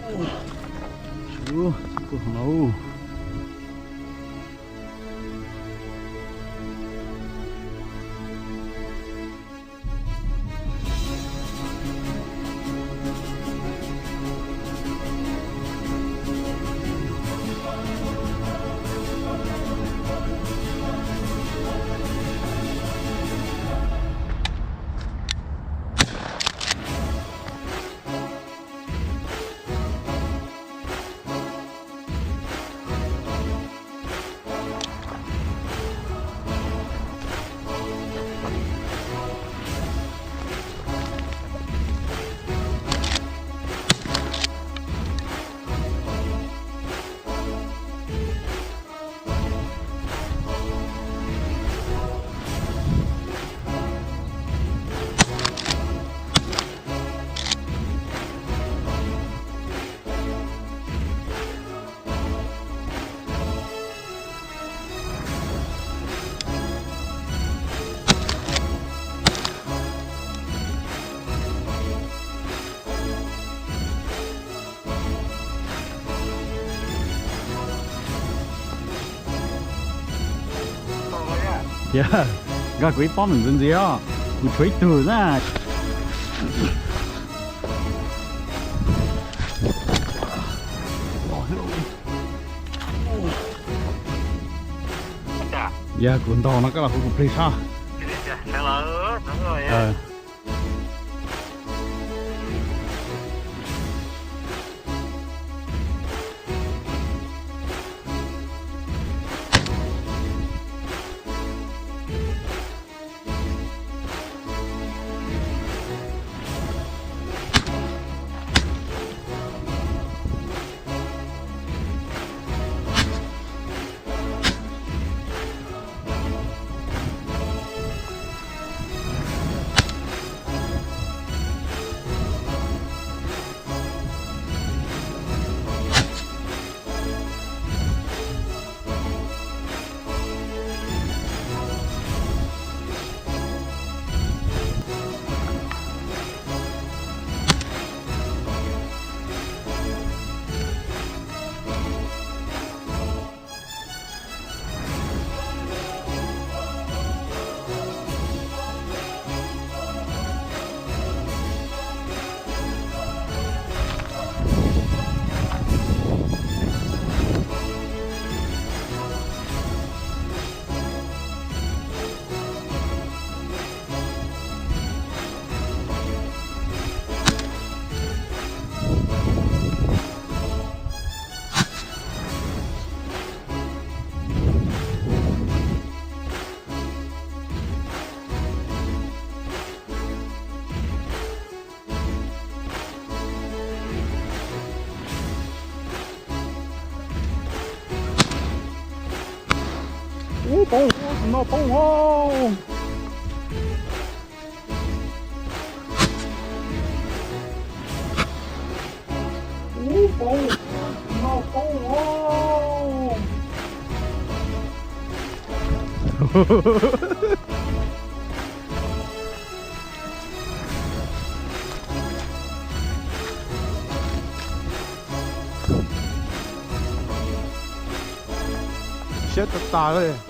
Ub, tsis pub hov no. Yog, nkag kuv ib pob mus ntxiv ntxiv os, kuv tshuav ib tug na. Yog kuv ntaus no koj los hu kuv plig sab. Ub, poob, tus no poob os. Ub, poob, tus no poob os. Siab tas tas li.